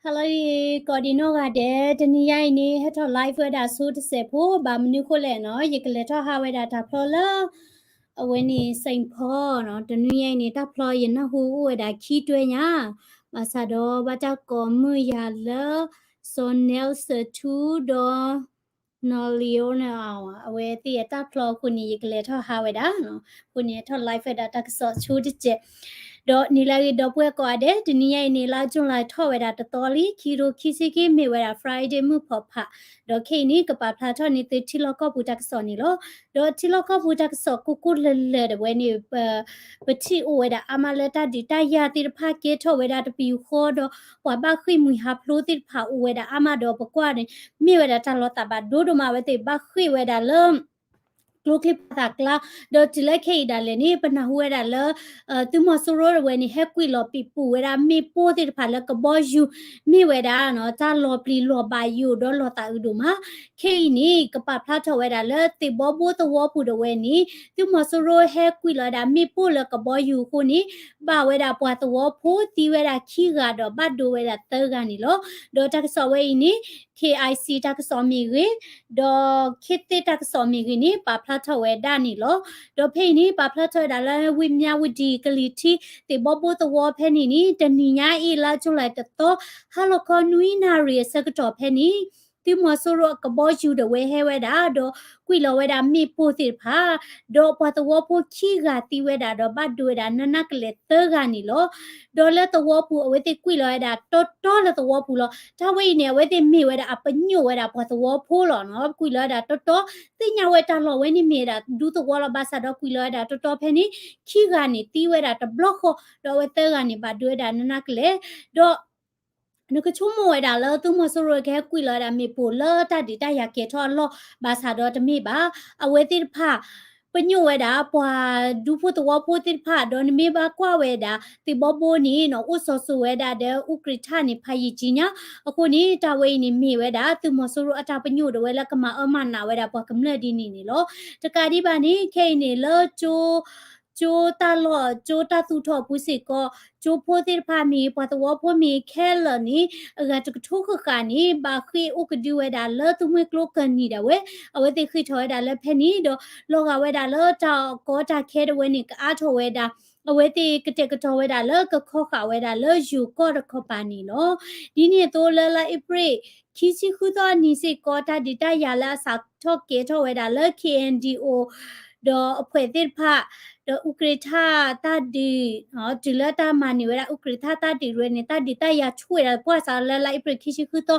ဟါလၢအဂ့ၤ ကိးဒံးနီၢ်ဂၤဒဲး, တနံၤညါအံၤန့ၣ် ဟဲထီၣ် live ဝဲဒၣ်ဆိတစဲးဖိ, ဘၣ်မနုၤဃိလဲၣ်နီၤ, ယကလဲၤထီၣ်ဟးဝဲဒၣ်တၢ်ဖျီလၢ အဝဲန့ၣ် Saint Paul နီၤ, တနံၤညါအံၤန့ၣ် တၢ်ဖျီယနၢ်ဟူအိၣ်ဝဲဒၣ်ခံတွဲညါ, ဘၣ်ဆၣ်ဒီးဘၣ်တၢ်ကိးမုၢ်ယၤလၢ စီၤနဲလ်စထူဒီး နီၣ်လံၤအိၣ်န့ၣ် အဝဲသ့ၣ်အတၢ်ဖျီအဃိန့ၣ် ယကလဲၤထီၣ်ဟးဝဲဒၣ်နီၤ, အဃိန့ၣ် ဟဲထီၣ် live ဝဲဒၣ်တၢ်ကစီၣ်ဆိတစဲး, ဒီးန့ၣ်လၢအဂ့ၤ ဒီပုၢ်ဝဲၢ်ကိးဂၤဒဲး, တနံၤညါအံၤန့ၣ် လါ July ထီၣ်ဝဲဒၣ်တသီလံ, ခံကထိခံဆံခံ မ့ၢ်ဝဲဒၣ် Friday မုၢ်ဖီၣ်ဖး, ဒီးခဲအံၤန့ၣ် ကပာ်ဖျါထီၣ်န့ၢ်သုထံလီၢ်ကီၢ်ပူၤတၢ်ကစီၣ်န့ၣ်လီၤ. ဒီးထံလီၢ်ကီၢ်ပူၤတၢ်ကစီၣ်ကိၢ်ကိၢ်လၢၤလၢၤဒၣ်ဝဲန့ၣ် ပ ပထံၣ်အိၣ်ဝဲဒၣ်အါမးလၢတၢ်ဒုးတၢ်ယၤသ့ၣ်တဖၣ်ကဲထီၣ်ဝဲဒၣ်တပယူာ်ဃီဒီး ပှၤဘၣ်ဃ့ၢ်မှံဟးဖျိးသ့ၣ်တဖၣ်အိၣ်ဝဲဒၣ်အါမးဒီးပကွၢ်န့ၣ် မ့ၢ်ဝဲဒၣ်တၢ်လီၤသးဘၣ်ဒိဒိၣ်မး အဝဲသ့ၣ်ဘၣ်ဃ့ၢ်ဝဲဒၣ်လၢ ကျိချံပှာ်သၣ်ကျါ, ဒီးတုၤလၢခဲအံၤဒၣ်လဲာ်န့ၣ် ပနၢ်ဟူဝဲဒၣ်လၢ သုးမီၤစိရိၤဒၣ်ဝဲန့ၣ် ဟဲကွံာ်လီၤပံာ်ပူၤဝဲဒၣ်မ့ၣ်ပိၢ်သ့ၣ်တဖၣ်လၢကဘီယူၤ မ့ၢ်ဝဲဒၣ် တၢ်လီၤပျံၤလီၤဘၣ်ယိၣ်ဒီးလီၤသးအုးဒိၣ်မး. ခဲအံၤန့ၣ် ကပာ်ဖျါထီၣ်ဝဲဒၣ်လၢသ့ၣ်ဘီဘိသဝီပူၤဒၣ်ဝဲန့ၣ် သုးမီၤစိရိၤဟဲကွံာ်လီၤဝဲဒၣ်မ့ၣ်ပိၢ်လၢကဘီယူၤအဃိန့ၣ် ဘၣ်ဝဲဒၣ်ပှၤသဝီဖိသံဝဲဒၣ်ခံဂၤဒီးဘၣ်ဒိဝဲဒၣ်သၢဂၤန့ၣ်လီၤ. ဒီးတၢ်ကစီၣ်ဝဲအံၤန့ၣ် KIC တၢ်ကစီၣ်မ့ၢ်ဂ့ၤ, ဒီးခေတ်သစ်တၢ်ကစီၣ်မ့ၢ်ဂ့ၤန့ၣ် ပာ်ဖျါထီၣ်ဝဲဒၣ်န့ၣ်လီၤ. ဒီးဖဲအံၤန့ၣ် ပာ်ဖျါထီၣ်ဝဲဒၣ်လၢဝ့ၢ်မၠၣ်ဝတံၣ် ကလံၤထံး သ့ၣ်ဘီဘိသဝီဖဲန့ၣ်န့ၣ် တနံၤညါအံၤ လါ July တသီ ဟါလီၤခီနွံနၣ်ရံၣ်အဆၢကတီၢ်ဖဲန့ၣ် သုးမီၤစိရိၤအကဘီယူၤဒၣ်ဝဲဟဲဝဲဒၣ် ဒီးကွံာ်လီၤဝဲဒၣ်မ့ၣ်ပိၢ်သ့ၣ်တဖၣ်, ဒီးပှၤသဝီဖိခံဂၤသံဝဲဒၣ် ဒီးဘၣ်ဒိဝဲဒၣ်နးနးကလဲာ်သၢဂၤန့ၣ်လီၤ. ဒီးလၢသဝီပူၤ အဝဲသ့ၣ်ကွံာ်လီၤဝဲဒၣ်တီတီလၢသဝီပူၤလီၤ. တၢ်ဝဲအံၤန့ၣ် အဝဲသ့ၣ်မ့ၢ်ဝဲဒၣ်အပညိၣ်ဝဲဒၣ်ပှၤသဝီဖိလီၤနီၤ. ကွံာ်လီၤဝဲဒၣ်တီတီ, သ့ၣ်ညါဝဲတၢ်လီၢ်ဝဲန့ၣ်မ့ၢ်ဝဲဒၣ်ဒူသဝီလီၤ. ဘၣ်ဆၣ်ဒီးကွံာ်လီၤဝဲဒၣ်တီတီဖဲန့ၣ် ခံဂၤန့ၣ်သံဝဲဒၣ်တဘျီဃီ, ဒီးအဝဲသၢဂၤန့ၣ်ဘၣ်ဒိဝဲဒၣ်နးနးကလဲာ်, ဒီး နကဆိကမိၣ်ဝဲဒၣ်လၢသုးမီၤစိရိၤကဟဲကွံာ်လီၤဝဲဒၣ်မ့ၣ်ပိၢ်လၢတၢ်ဒုးတၢ်ယၤကဲထီၣ်အလီၢ်, ဘၣ်ဆၣ်ဒီးတမ့ၢ်ဘၣ်. အဝဲသ့ၣ်တဖၣ် ပညိၣ်ဝဲဒၣ်ပှၤဒူဖိသဝီဖိသ့ၣ်တဖၣ်, ဒီးနမ့ၢ်ဘၣ်ကွၢ်ဝဲဒၣ် သ့ၣ်ဘီဘိန့ၣ်နီၤ အိၣ်စီၤစိၤဝဲဒၣ်ဒီးအူကြ့ထၣ်န့ၣ် ဖးယံာ်ကံညါ. အဃိန့ၣ် တၢ်ဝဲအံၤန့ၣ်မ့ၢ်ဝဲဒၣ် သုးမီၤစိရိၤအတၢ်ပညိၣ်ဒၣ်ဝဲလၢကမၤအၢမၤနးဝဲဒၣ်ပှၤကမျၢၢ်ဒ်န့ၣ်န့ၣ်လီၤ. တကးဒံးဘၣ်န့ၣ် ခဲအံၤန့ၣ်လၢ ကၠိတၢ်လီၢ် ကၠိတၢ်သူၣ်ထီၣ်အပူၤစ့ၢ်ကီး ကၠိဖိသ့ၣ်တဖၣ်မ့ၢ်ဂ့ၤ ပှၤသဝီဖိမ့ၢ်ဂ့ၤခဲလၢာ်န့ၣ် အဂၤတကထိဃၣ်ဃၣ်န့ၣ် ဘၣ်ဃ့ၢ်အိၣ်ကဒုဝဲဒၣ်လၢသူမှဲကျိကၢၢ်နံၤဒၣ်ဝဲ, အဝဲသ့ၣ်ဃ့ၢ်ထီၣ်ဝဲဒၣ်လၢဖဲန့ၣ်ဒီး လီၤဂာ်ဝဲဒၣ်လၢတၢ်ကီတၢ်ခဲဒၣ်ဝဲန့ၣ် ကအါထီၣ်ဝဲဒၣ်, အဝဲသ့ၣ်ကတဲာ်ကတီၤဝဲဒၣ်လၢကခီဃာ်ဝဲဒၣ်လၢယိၤကီၢ်တခီပၤန့ၣ်လီၤ. ဒ်န့ၣ်အသိးလၢလါအ့ဖြ့ၣ် ခံဆံဃုသီအနံၤစ့ၢ်ကီး တၢ်ဒုးတၢ်ယၤလၢအစးထီၣ်ကဲထီၣ်ဝဲဒၣ်လၢ KNDO ဒီးအဖွဲ့သ့ၣ်တဖၣ် ဒီးအူကြ့ထၣ်တၢ်ဒုး တုၤလၢတၢ်မၤန့ၢ်ဝဲဒၣ်အူကြ့ထၣ်တၢ်ဒုးဝဲန့ၣ် တၢ်ဒုးတၢ်ယၤဆူၣ်ဝဲဒၣ်ပှၢ်စးလၢလါအ့ဖြ့ၣ်ခံဆံဃုသီ,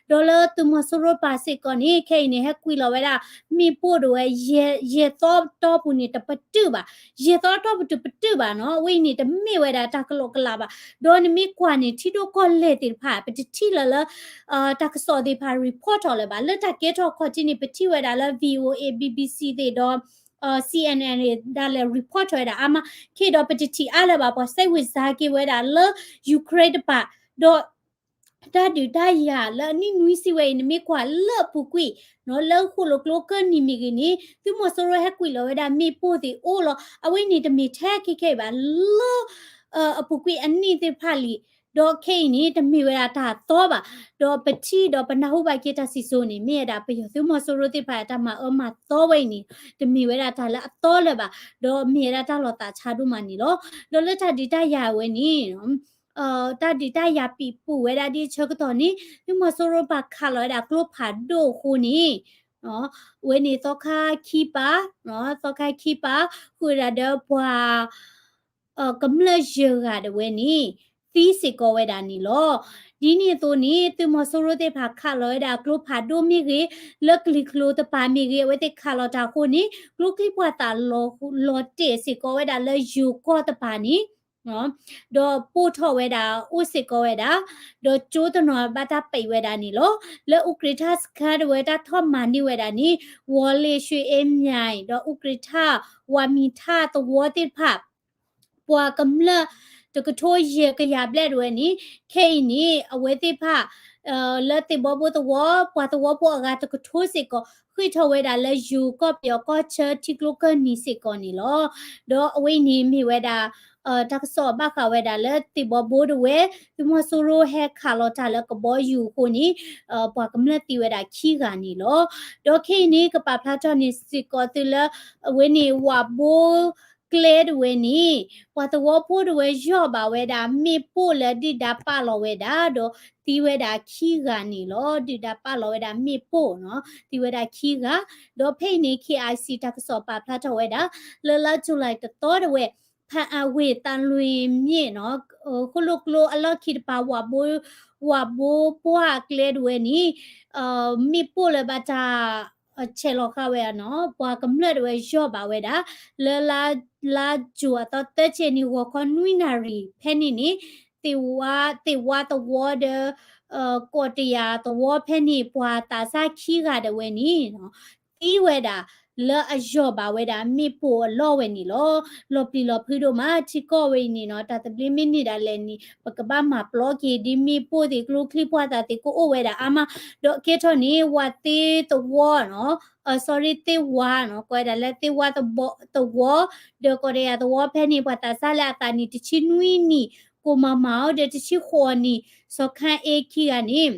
ဒီးလၢသုးမီၤစိရိၤပၤစ့ၢ်ကီးန့ၣ် ခဲအံၤန့ၣ် ဟဲကွံာ်လီၤဝဲဒၣ် မ့ၣ်ပိၢ်ဒၣ်ဝဲ ယဲၢ်သီတီၢ်ပူၤန့ၣ် တပတုာ်ဘၣ်, ယဲၢ်သီတီၢ်ပတုာ်ပတုာ်ဘၣ်နီၤ, အဝဲအံၤန့ၣ် တမ့ၢ်ဝဲဒၣ်တၢ်ကလီကလးဘၣ်, ဒီးနမ့ၢ်ကွၢ်န့ၣ် ထံဒိၣ်ကီၢ်လဲၢ်သ့ၣ်တဖၣ် ပတထံၣ်လၢၤလၢ တၢ်ကစီၣ်သ့ၣ်တဖၣ် report ထီၣ်လၢၤဘၣ်, လၢတၢ်ကဲထီၣ်ခီၣ်ထံးန့ၣ် ပထံၣ်ဝဲဒၣ်လၢ VOA BBC သ့ၣ်ဒီး CNN ဒၣ်လဲာ် report ထီၣ်ဝဲဒၣ်အါမး, ခဲအံၤဒီးပတထံၣ်အါလၢၤဘၣ် ပှၤစဲးဝံၤစါက့ၤဝဲဒၣ်လၢ Ukraine တပၤ, ဒီး တၢ်ဒုးတၢ်ယၤလၢအနံၣ်နွံဆံဝဲအံၤ နမ့ၢ်ကွၢ်လၢအပူၤကွံာ် လၢဃိၣ်လိာ်ကျိကၢၢ်နံၤမ့ၢ်ဂ့ၤန့ၣ် သုးမီၤစိရိၤဟဲကွံာ်လီၤဝဲဒၣ်မ့ၣ်ပိၢ်သ့ၣ်အိၣ်လီၤ, အဝဲအံၤန့ၣ်တမ့ၢ်ထဲခဲခဲအံၤဘၣ် လၢ အပူၤကွံာ်အနံၣ်သ့ၣ်တဖၣ်လံ, ဒီးခဲအံၤန့ၣ် တမ့ၢ်ဝဲဒၣ်တၢ်အသီဘၣ်, ဒီးပထံၣ်ဒီးပနၢ်ဟူဘၣ်က့ၤတၢ်စံၣ်စိၤန့ၣ် မ့ၢ်ဝဲဒၣ်ပယီၤသုးမီၤစိရိၤသ့ၣ်တဖၣ်အတၢ်မၤအၢမၤသီဝဲအံၤန့ၣ် တမ့ၢ်ဝဲဒၣ်တၢ်လၢအသီလၢၤဘၣ်, ဒီးမ့ၢ်ဝဲဒၣ်တၢ်လီၤသးဆါဒိၣ်မးန့ၣ်လီၤ. ဒီးလၢတၢ်ဒုးတၢ်ယၤဝဲန့ၣ် တၢ်ဒုးတၢ်ယၤပံာ်ပူၤဝဲဒၣ်ဒ်အဆၢကတီၢ်န့ၣ် သုးမီၤစိရိၤပာ်ခးလီၤဝဲဒၣ်ကျိဖးဒိၣ်အဃိန့ၣ် ဝဲန့ၣ်သီခါခံပၤ, သီခါခံပၤ ဃုာ်ဝဲဒၣ်ဒီးပှၤ ကမျၢၢ်ယဲၢ်ဂၤဒၣ်ဝဲန့ၣ် သံစ့ၢ်ကီးဝဲဒၣ်န့ၣ်လီၤ. ဒ်န့ၣ်အသိးန့ၣ် သုးမီၤစိရိၤသ့ၣ်တဖၣ်ခးလီၤဝဲဒၣ်ကျိဖးဒိၣ်မ့ၢ်ဂ့ၤ, လၢကလံၤကျိၤတပၤမ့ၢ်ဂ့ၤ အဝဲသ့ၣ်ခးလီၤတၢ်အဃိန့ၣ် ကျိချံပှာ်သၣ်လီၤတဲာ်စ့ၢ်ကီးဝဲဒၣ်လၢယိၤကီၢ်တပၤန့ၣ် ဒီးပိၢ်ထီၣ်ဝဲဒၣ် အိၣ်စ့ၢ်ကီးဝဲဒၣ်, ဒီးကၠိတနီၤဘၣ်တၢ်ပဲာ်ဝဲဒၣ်န့ၣ်လီၤ. လၢအူကြ့ထၣ်စခါဒၣ်ဝဲတၢ်ထီၣ်မၤန့ၢ်ဝဲဒၣ်န့ၣ် ဝီၤလ့ၤ ရွှေအင်းမြစ် ဒီးအူကြ့ထၣ် ဝါမံထၣ်သဝီသ့ၣ်တဖၣ် ပှၤကမျၢၢ် တကထိယဲၢ်ကယၤဘျဲၣ်တဝဲန့ၣ် ခဲအံၤန့ၣ် အဝဲသ့ၣ်တဖၣ် လၢသ့ၣ်ဘီဘိသဝီ ပှၤသဝီဖိအဂၤတကထိစ့ၢ်ကီး ဃ့ၢ်ထီၣ်ဝဲဒၣ်လၢယိၤကီၢ်ပယီၤကီၢ်ဆၢထံကျိကၢၢ်နံၤစ့ၢ်ကီးန့ၣ်လီၤ. ဒီးအဝဲအံၤန့ၣ်မ့ၢ်ဝဲဒၣ် တၢ်ကစီၣ်ဘၣ်ဃးဝဲဒၣ်လၢသ့ၣ်ဘီဘိတဝဲ သုးမီၤစိရိၤဟဲခးလီၤတၢ်လၢကဘီယူၤအဃိန့ၣ် ပှၤကမျၢၢ်သံဝဲဒၣ်ခံဂၤန့ၣ်လီၤ. ဒီးခဲအံၤန့ၣ် ကပာ်ဖျါထီၣ်န့ၣ်စ့ၢ်ကီးသုလၢ အဝဲန့ၣ် ဝးဘိကျဲတဝဲန့ၣ် ပှၤသဝီဖိတဝဲယီၢ်ဘၣ်ဝဲဒၣ်မ့ၣ်ပိၢ်လၢဒုၣ်ဒါပာ်လီၤဝဲဒၣ် ဒီးသံဝဲဒၣ်ခံဂၤန့ၣ်လီၤ. ဒုၣ်ဒါပာ်လီၤဝဲဒၣ်မ့ၣ်ပိၢ်နီၤ သံဝဲဒၣ်ခံဂၤ ဒီးဖဲအံၤန့ၣ် KIC တၢ်ကစီၣ်ပာ်ဖျါထီၣ်ဝဲဒၣ် လၢလါ July တသီတဝဲ ဖၣ်အဝ့ၢ်သးလွံၢ်မ့ၣ်နီၤ ဃိၣ်လိၣ်ကျိအလီၢ်ခံတပၤ ဝးဘိ ဝးဘိပှၢ်ကျဲတဝဲန့ၣ် မ့ၣ်ပိၢ်လၢဘၣ်တၢ် ဆဲးလီၤဃာ်ဝဲနီၤ ပှၤကမျၢၢ်တဝဲယီၢ်ဘၣ်ဝဲဒၣ် လၢလါ လါ June အသီသၢဆံန့ၣ် ဂီၤခီနွံနၣ်ရံၣ်ဖဲန့ၣ်န့ၣ် သ့ၣ်ဝါ သ့ၣ်ဝါသဝီဒီး ကီးတယၤသဝီဖဲန့ၣ် ပှၤသးစၢ်ခံဂၤတဝဲန့ၣ် သံဝဲဒၣ် လၢအယီၢ်ဘၣ်ဝဲဒၣ်မ့ၣ်ပိၢ်အလီၢ်ဝဲန့ၣ်လီၤ. လီၤပျံၤလီၤဖုးဒိၣ်မး ထံကီၢ်ဝဲအံၤန့ၣ်နီၤ တၢ်သဘျ့မ့ၢ်န့ၢ်ဒၣ်လဲာ်န့ၣ် ပကဘၣ်မၤပျီက့ၤဒ်မ့ၣ်ပိၢ်သ့ၣ် ကျိချံမျိာ်သၣ်သ့ၣ်ကအိၣ်ဝဲဒၣ်အါမး ဒီးကဲထီၣ်န့ၣ် ဝးသ့သဝီနီၤ sorry သ့ၣ်ဝါနီၤ ကိးဝဲဒၣ်လၢသ့ၣ်ဝါသဝီ ဒီးကီးတယၤသဝီဖဲန့ၣ် ပှၤသးစၢ်လၢအသးနံၣ်တဆံနွံနံၣ် ကိၣ်မၤမၤအီၤဒီးတဆံဃိးနံၣ် စီၤခါအ့ခံဂၤန့ၣ်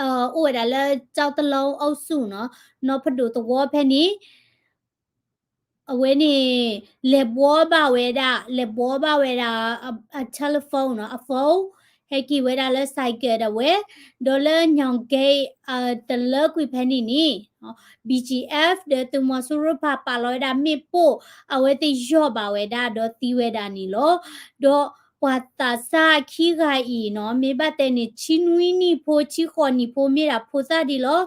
အိၣ်ဝဲဒၣ်လၢ ကၠီတလီအူဆူၣ်နီၤ နီၢ်ဖဒိၣ်သဝီဖဲန့ၣ် အဝဲန့ၣ် လဲၤဘှီဘၣ်ဝဲဒၣ် လဲၤဘှီဘၣ်ဝဲဒၣ် အ telephone နီၤ အ phone ဟဲက့ၤဝဲဒၣ်လၢ ဆိုင်ကယ် ဒၣ်ဝဲ ဒီးလၢညောင်ဂိတ် တလၢကွံာ်ဖဲန့ၣ်န့ၣ် BGF ဒီးသုးမီၤစိရိၤတဖၣ်ပာ်လီၤဝဲဒၣ်မ့ၣ်ပိၢ် အဝဲသ့ၣ်ယီၢ်ဘၣ်ဝဲဒၣ်ဒီးသံဝဲဒၣ်န့ၣ်လီၤ. ဒီးပှၤသးစၢ်ခံဂၤအံၤနီၤ မ့ၢ်ဘၣ်တဲန့ၣ် ဆံနွံနံၣ်ဖိ ဆံဃိးနံၣ်ဖိမ့ၢ်ဒၣ်ဖိသၣ်ဒံးလီၤ.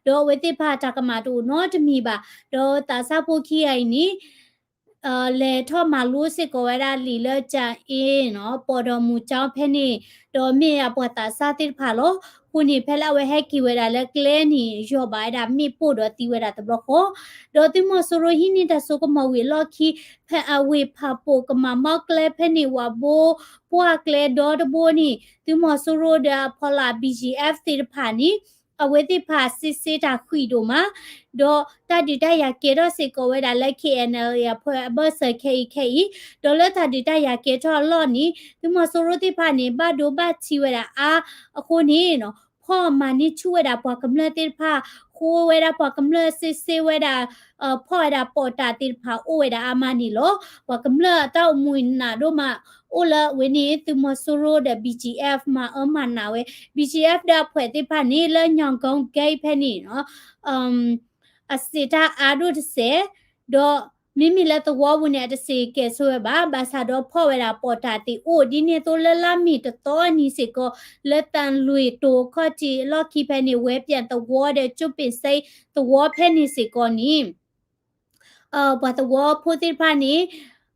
ဒီးအဝဲသ့ၣ်တဖၣ်တၢ်ကမၣ်တအိၣ်နီတမံၤဘၣ်. ဒီးသးစၢ်ဖိခံဂၤအံၤန့ၣ် လဲၤထီၣ်မၤလိစ့ၢ်ကီးဝဲဒၣ်လံာ်လၢ ကၠၣ်အ့နီၤ ပီၣ်ဒီမူၤကၠီဖဲန့ၣ် ဒီးမ့ၢ်အပှၤသးစၢ်သ့ၣ်တဖၣ်လီၤ. အဃိန့ၣ် ဖဲလၢအဝဲဟဲက့ၤဝဲဒၣ်လၢကျဲန့ၣ် ယီၢ်ဘၣ်ဝဲဒၣ်မ့ၣ်ပိၢ်ဒီးသံဝဲဒၣ်တဘျီဃီ ဒီးသုးမီၤစိရိၤဟံးန့ၢ်တၢ်စိကမီၤဝံၤအလီၢ်ခံ ဖဲအဝ့ၢ်ဖၣ်ပိာ်ကမၤမီကျဲဖဲန့ၣ် ဝးဘိပှၢ်ကျဲဒီတဘိန့ၣ် သုးမီၤစိရိၤဒီးအဖီလာ် BGF သ့ၣ်တဖၣ်န့ၣ် အဝဲသ့ၣ်တဖၣ်စ့စ့တၢ်ဃံးဒိၣ်မး ဒီးတၢ်ဒုးတၢ်ယၤကဲထီၣ်စ့ၢ်ကီးဝဲဒၣ်လၢ KNLA အဖီလာ်အဘၢၣ်စၢၤခဲအံၤခဲအံၤ ဒီးလၢတၢ်ဒုးတၢ်ယၤကဲထီၣ်အလီၢ်န့ၣ် သုးမီၤစိရိၤသ့ၣ်တဖၣ်န့ၣ် ဘၣ်ဒိဘၣ်ထံးဝဲဒၣ်အါ အဃိန့ၣ် ဖီၣ်မၤန့ၢ်ဆူၣ်ဝဲဒၣ်ပှၤကမျၢၢ်သ့ၣ်တဖၣ် ဃိဝဲဒၣ်ပှၤကမျၢၢ်စ့စ့ဝဲဒၣ် ဖီၣ်ဝဲဒၣ်ပီးတၢ်သ့ၣ်တဖၣ်အိၣ်ဝဲဒၣ်အါမးန့ၣ်လီၤ. ပှၤကမျၢၢ်အတၢ်အိၣ်မူအံၤနးဒိၣ်မး အိၣ်လၢအဝဲန့ၣ် သုးမီၤစိရိၤဒီး BGF မၤအၢမၤနးဝဲ BGF ဒီးအဖှဲးသ့ၣ်တဖၣ်န့ၣ် လၢညောင်ကုန်းဂိတ်ဖဲန့ၣ် အစံးတၢ်အါဒိၣ်တစဲး ဒီးမ့မ့ၢ်လၢသဝီပူၤန့ၣ် အတစံးကဲၤဆိဝဲဘၣ် ဘၣ်ဆၣ်ဒီးဖီၣ်ဝဲဒၣ်ပီးတၢ်သ့ၣ်အိၣ် ဒ်န့ၣ်အသိးလၢလါမ့ၤတသီအနံၤစ့ၢ်ကီး လၢသၣ်လွံၢ်တိၤခီၣ်ထံးအလီၢ်ခံဖဲန့ၣ် ဝဲပၠၣ်သဝီဒီးကၠိပ့ၤစ့သဝီဖဲန့ၣ်စ့ၢ်ကီးန့ၣ် ပှၤသဝီဖိသ့ၣ်တဖၣ်န့ၣ်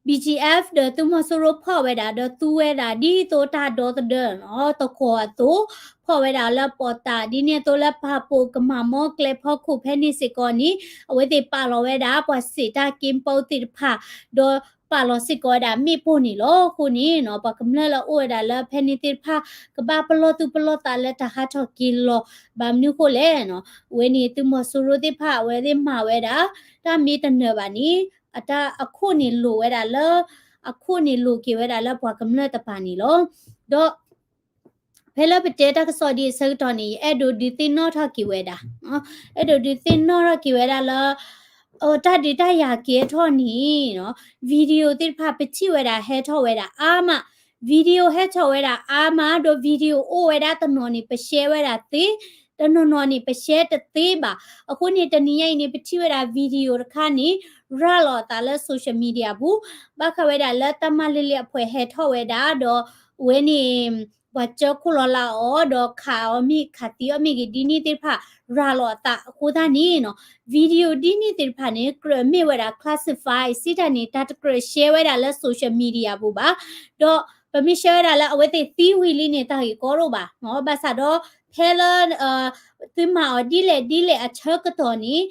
BGF ဒီးသုးမီၤစိရိၤဖီၣ်ဝဲဒၣ်ဒီးသူဝဲဒၣ်ဒ်သိးတၢ်ဒီသဒၢ သကိးအသိး ဖီၣ်ဝဲဒၣ်လၢပီးတၢ် ဒ်န့ၣ်အသိးလၢဖၣ်ပိာ်ကမၤမီကျဲဖီခိၣ်ဖဲန့ၣ်စ့ၢ်ကီးန့ၣ် အဝဲသ့ၣ်ပာ်လီၤဝဲဒၣ်ပှၤစံးတၢ်က့ပူသ့ၣ်တဖၣ် ဒီးပာ်လီၤစ့ၢ်ကီးဝဲဒၣ်မ့ၣ်ပိၢ်န့ၣ်လီၤ. အဃိန့ၣ် ပှၤကမျၢၢ်လၢအိၣ်ဝဲဒၣ်လၢဖဲန့ၣ်သ့ၣ်တဖၣ် ကဘၣ်ပလီၢ်သူၣ်ပလီၢ်သးလၢတၢ်ဟးထီၣ်က့ၤလီၤ ဘၣ်မနုၤဃိလဲၣ် အဝဲန့ၣ်သုးမီၤစိရိၤသ့ၣ်တဖၣ် အဝဲသ့ၣ်မၤဝဲဒၣ် တၢ်မ့ၢ်တနၢၤဘၣ်န့ၣ် အတၢ်အခိၣ်န့ၣ်လိၤဝဲဒၣ်လၢ အခိၣ်န့ၣ်လိၤက့ၤဝဲဒၣ်လၢပှၤကမျၢၢ်တပၤန့ၣ်လီၤ. ဒီး ဖဲလၢပတဲတၢ်ကစီၣ်ဒ်အဆၢကတီၢ်န့ၣ် ယအဲၣ်ဒိးဒုးသ့ၣ်နီၣ်ထီၣ်က့ၤဝဲဒၣ်, အဲၣ်ဒိးဒုးသ့ၣ်နီၣ်ထီၣ်က့ၤဝဲဒၣ်လၢ တၢ်ဒုးတၢ်ယၤကဲထီၣ်န့ၣ် video သ့ၣ်တဖၣ်ပထံၣ်ဝဲဒၣ်ဟဲထီၣ်ဝဲဒၣ်အါမး, video ဟဲထီၣ်ဝဲဒၣ်အါမး ဒီး video အိၣ်ဝဲဒၣ်တနီၤန့ၣ် ပshareဝဲဒၣ်သ့, တနီၤနီၤန့ၣ် ပshareတသ့ဘၣ်. အဃိန့ၣ် တနံၤညါအံၤန့ၣ် ပထံၣ်ဝဲဒၣ် video တခါန့ၣ် ရၤလီၤအသးလၢ social media ပူၤ, ဘၣ်ဃးဝဲဒၣ်လၢတၢ်မၤလ့လ့အဖှဲးဟဲထီၣ်ဝဲဒၣ်ဒီး အဝဲန့ၣ် ပှၤကၢခိၣ်လီၤလးအီၤ ဒီးခးအီၤမ့ၢ်ခးသံအီၤမ့ၢ်ဂ့ၤ ဒ်န့ၣ်သ့ၣ်တဖၣ် ရၤလီၤအသးအဃိသတးန့ၣ်နီၤ video ဒ်န့ၣ်သ့ၣ်တဖၣ်န့ၣ် ကြၢးမ့ၢ်ဝဲဒၣ် classify စံးတၢ်န့ၣ် တၢ်တကြၢးshareဝဲဒၣ်လၢ social media ပူၤဘၣ်. ဒီးပမ့ၢ်shareဝဲဒၣ်လၢအဝဲသ့ၣ်သံဝံၤလံန့ၣ် တၢ်ဂ့ၢ်ကီဒိၣ်ဘၣ်. ဘၣ်ဆၣ်ဒီး ဖဲလၢ သုမၤအီၤဒ်လဲၣ်ဒ်လဲၣ်အဆၢကတီၢ်န့ၣ်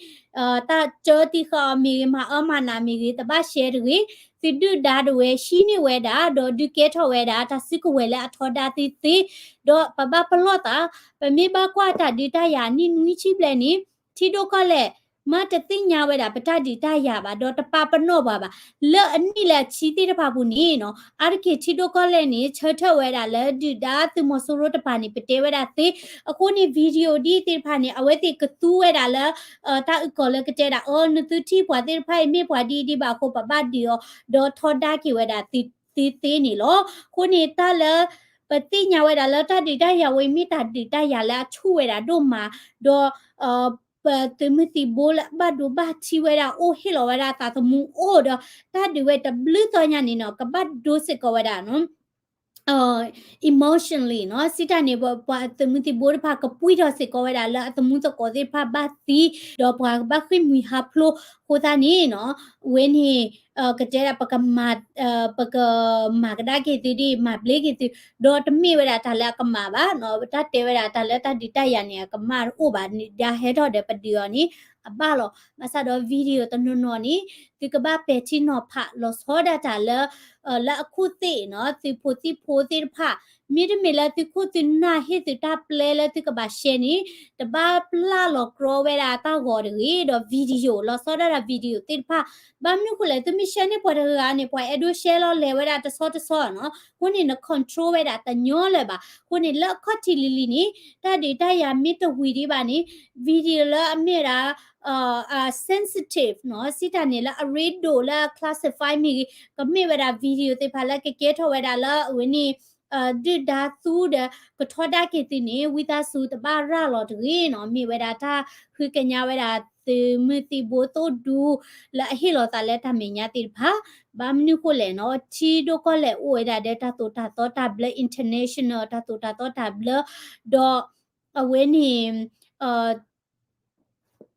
တၢ်ကၢတံာ်ဃာ်အီၤမ့ၢ်ဂ့ၤ မၤအၢမၤနးမ့ၢ်ဂ့ၤ တဘၣ်shareတဂ့ၤ. သုဒုၣ်ဒါဒၣ်ဝဲဟံးန့ၢ်ဝဲဒၣ် ဒီးဒုးကဲထီၣ်ဝဲဒၣ် တၢ်စုကဝဲၤလၢအထီဒါသ့သ့, ဒီးပဘၣ်ပလီၢ်သး, ပမ့ၢ်ဘၣ်ကွၢ်တၢ်ဒုးတၢ်ယၤနံၣ်နွံဆံဘျဲၣ်န့ၣ် ထံဒိၣ်ကီၢ်လဲၢ် မ့ၢ်တသ့ၣ်ညါဝဲဒၣ်ပတၢ်ဒုးတၢ်ယၤဘၣ် ဒီးတပာ်ပနီၣ်ပှၤဘၣ်. လၢအနံၣ်လၢအဆံသ့ၣ်တဖၣ်ပူၤန့ၣ်နီၤ အါတက့ၢ်ထံဒိၣ်ကီၢ်လဲၢ်န့ၣ် ဆၢထၢၣ်ဝဲဒၣ်လၢဒုၣ်ဒါသုးမီၤစိရိၤတပၤန့ၣ် ပတဲဝဲဒၣ်သ့. အဃိန့ၣ် video ဒ်သ့ၣ်တဖၣ်န့ၣ် အဝဲသ့ၣ်ကသူဝဲဒၣ်လၢ တၢ်အုၣ်ကီၤလၢကတဲဒၣ် အီ နသုထံၣ်ပှၤသ့ၣ်တဖၣ်အံၤမ့ၢ်ပှၤဒ်အံၤဒ်ဘၣ်အဃိ ပဘၣ်ဒုးအီၤ ဒီးထီဒါက့ၤဝဲဒၣ်သ့သ့န့ၣ်လီၤ. အဃိန့ၣ် တၢ်လၢ ပသ့ၣ်ညါဝဲဒၣ်လၢတၢ်ဒုးတၢ်ယၤဝဲအံၤမ့ၢ်တၢ်ဒုးတၢ်ယၤလၢအဆူၣ်ဝဲဒၣ်ဒိၣ်မး, ဒီး ပသုးမုၢ်သံၣ်ဘိလၢအဘၣ်ဒိဘၣ်ထံးဝဲဒၣ်အိၣ် ဟ့ၣ်လီၤဝဲဒၣ်သးသမူအိၣ်ဒီး တၢ်ဒုးဝဲတဘျုးသီညါန့ၣ်နီၤ ကဘၣ်ဒိစ့ၢ်ကီးဝဲဒၣ် emotionally နီၤ စံးတၢ်န့ၣ် ပှၤသုးမုၢ်သံၣ်ဘိတဖၣ်ကပှံၢ်ထီၣ်စ့ၢ်ကီးဝဲဒၣ်လၢအသမူသကိးသ့ၣ်တဖၣ်ဘၣ်သံ, ဒီးပှၤကဘၣ်ဃ့ၢ်မှံဟးဖျိးအဃိသတးန့ၣ်နီၤ ဝဲန့ၣ် ကတဲဒၣ် ပကမၤ ပကမၤကဒါက့ၤသုဒ် မၤဘျ့က့ၤသု, ဒီးတမ့ၢ်ဝဲဒၣ်တၢ်လၢအကမၣ်ဘၣ်နီၤ တၢ်တဲဝဲဒၣ်တၢ်လၢတၢ်ဒုးတၢ်ယၤန့ၣ် အကမၣ်တအိၣ်ဘၣ်န့ၣ် ဒ်ဟဲထီၣ်ဒီးပဒုးအီၤန့ၣ် အဘၣ်လီၤ. ဘၣ်ဆၣ်ဒီး video တနီၤနီၤန့ၣ် သုကဘၣ်ပဲာ်ထံနီၤဖးလီၤဆီဒၣ်တၢ်လၢ လၢအခိၣ်သ့ၣ်နီၤ သုးဖိသံၣ်ဖိသ့ၣ်တဖၣ် မ့တမ့ၢ်လၢသုခိၣ်သုနၢ်ဟ့ၣ်သုတၢ်ပျဲလၢသုကဘၣ် share န့ၣ် တဘၣ်ပျၢ်လီၤကြီဝဲဒၣ်တၢ်ဂီၤတဂ့ၤ, ဒီး video လီၤဆီဒၣ်တၢ် video သ့ၣ်တဖၣ် ဘၣ်မနုၤဃိလဲၣ် သုမ့ၢ် share န့ၢ်ပှၤတဂၤဂၤန့ၣ် ပှၤအဲၣ်ဒိး share လီၤလဲၤဝဲဒၣ်တဆီတဆီနီၤ, အဃိန့ၣ် န control ဝဲဒၣ်တညီလၢၤဘၣ်. အဃိန့ၣ် လၢအခီၣ်ထံးလံၤလံၤန့ၣ် တၢ်ဒုးတၢ်ယၤမ့ၢ်တဝံၤဒံးဘၣ်န့ၣ် video လၢအမ့ၢ်ဝဲဒၣ် sensitive နီၤ စံးတၢ်န့ၣ်လၢအရ့ဒိၣ်လၢအ classify မ့ၢ်ဂ့ၤ ကမ့ၢ်ဝဲဒၣ် video သ့ၣ်တဖၣ်လၢကကဲထီၣ်ဝဲဒၣ်လၢအဝဲန့ၣ် ဒုၣ်ဒါသူဒီး ကထီဒါက့ၤသုန့ၣ် ဝံသးစူၤတဘၣ်ရၤလီၤတဂ့ၤနီၤ, မ့ၢ်ဝဲဒၣ်တၢ်ဃုကညးဝဲဒၣ်သုးမုၢ်သံၣ်ဘိသိၣ်ဒူ လၢအဟ့ၣ်လီၤသးလၢတၢ်မဲာ်ညါသ့ၣ်တဖၣ်, ဘၣ်မနုၤဃိလဲၣ်နီၤ ထံဒိၣ်ကီၢ်လဲၢ်အိၣ်ဝဲဒၣ်ဒီးတၢ်သိၣ်တၢ်သီတၢ်ဘျၢ international တၢ်သိၣ်တၢ်သီတၢ်ဘျၢ, ဒီး အဝဲန့ၣ်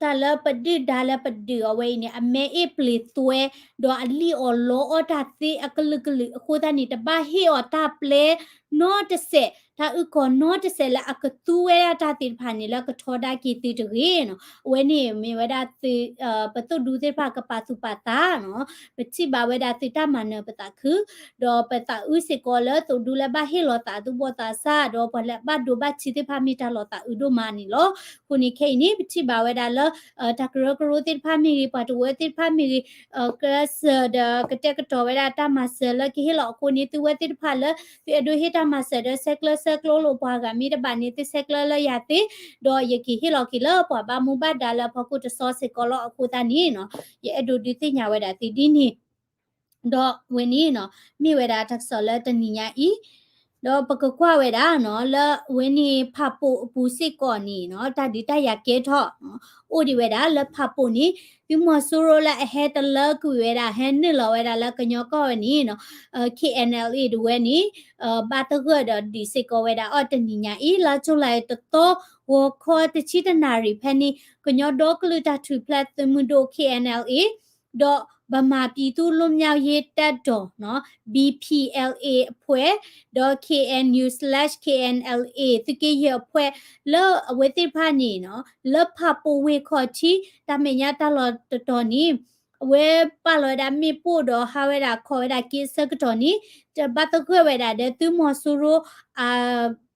တၢ်လၢပဒုၣ်ဒါလၢပဒုးအီၤဝဲအံၤန့ၣ် အမဲအ့ၣ်ပျ့ၤသွဲ ဒီးအလံၣ်အီၣ်လီအီၣ်တၢ်သ့အကလုာ်ကလုာ်အဃိသတးန့ၣ် တဘၣ်ဟ့ၣ်အီၤတၢ်ပျဲနီတစဲး, တၢ်အုၣ်ကီၤနီတစဲးလၢအကသူဝဲဒၣ်တၢ်သ့ၣ်တဖၣ်န့ၣ် လၢကထီဒါက့ၤသုတဂ့ၤနီၤ. အဝဲန့ၣ်မ့ၢ်ဝဲဒၣ်သုး ပသိၣ်ဒူသ့ၣ်တဖၣ်ကပာ်သူၣ်ပာ်သးနီၤ, ပထံၣ်ဘၣ်ဝဲဒၣ်သုတၢ်မၤနၢၤပသးခု ဒီးပသးအုးစ့ၢ်ကီးလၢသိၣ်ဒူလၢဘၣ်ဟ့ၣ်လီၤသးသူၣ်ဘီၣ်သးစၢ် ဒီးပှၤလၢအဘၣ်ဒိဘၣ်ထံးသ့ၣ်တဖၣ်မ့ၢ်တၢ်လီၤသးအုးဒိၣ်မးန့ၣ်လီၤ. အဃိန့ၣ်ခဲအံၤန့ၣ် ပထံၣ်ဘၣ်ဝဲဒၣ်လၢ တၢ်ကရၢကရိသ့ၣ်တဖၣ်မ့ၢ်ဂ့ၤ ပှၤတဝၢသ့ၣ်တဖၣ်မ့ၢ်ဂ့ၤ ကျဲးစၢးဒီးကတဲာ်ကတီၤဝဲဒၣ်တၢ်မၤစၢၤလၢကဟ့ၣ်လီၤအဃိန့ၣ် သုဝဲသ့ၣ်တဖၣ်လၢ သုအဲၣ်ဒိးဟ့ၣ်တၢ်မၤစၢၤဒီးဆဲးကျၢဆဲးကျိးလိာ်ပှၤဂၤမ့ၢ်တဘၣ်န့ၣ် သုဆဲးကျၢလၢယၤသ့, ဒီးယကဟ့ၣ်လီၤက့ၤလၢပှၤဘၣ်မူဘၣ်ဒါလၢအဖီခိၣ်တဆီစ့ၢ်ကီးလီၤ. အဃိသတးန့ၣ်နီၤ ယအဲၣ်ဒိးဒုးသ့ၣ်ညါဝဲဒၣ်သုဒ်န့ၣ် ဒီးဝဲန့ၣ်နီၤ မ့ၢ်ဝဲဒၣ်တၢ်ကစီၣ်လၢတနံၤညါအံၤ, ဒီးပကကွၢ်ဝဲဒၣ်နီၤ လၢဝဲန့ၣ်ဖးပိာ်အပူၤစ့ၢ်ကီးန့ၣ်နီၤ တၢ်ဒုးတၢ်ယၤကဲထီၣ် အိၣ်ဒံးဝဲဒၣ်လၢဖးပိာ်န့ၣ် သုးမီၤစိရိၤလၢအဟဲတလၢကွံာ်ဝဲဒၣ် ဟဲနုာ်လီၤဝဲဒၣ်လၢကညီကီၢ်ဝဲန့ၣ်နီၤ KNLA ဒၣ်ဝဲန့ၣ် ဘၣ်သဂၢၢ်ဒီးဒုးစ့ၢ်ကီးဝဲဒၣ်အီၤတနံၤညါအံၤ လါကၠူလဲတသီ ဂီၤခီတဆံတနၣ်ရံၣ်ဖဲန့ၣ် ကညီဒီကလုာ်တၢ်ထူၣ်ဖျဲးသုးမုၢ်ဒိၣ် KNLA ဒီး ဗမာပြည်သူ့လွတ်မြောက်ရေးတပ်တော်နီၤ BPLA အဖွဲ့ ဒီး KNU slash KNLA သုးက့ယဲၢ်အဖွဲ့ လၢအဝဲသ့ၣ်တဖၣ်န့ၣ်နီၤ လၢဖးပိာ်ဝ့ၢ်ခီၣ်ထံး တၢ်မဲာ်ညါတၢ်လီၢ်တတီၤန့ၣ် အဝဲပာ်လီၤဝဲဒၣ်မ့ၣ်ပိၢ်ဒီးဟးဝဲဒၣ်ခီၣ်ဝဲဒၣ်က့အဆၢကတီၢ်န့ၣ် တဘၣ်သဂၢၢ်ဝဲဒၣ်ဒီးသုးမီၤစိရိၤ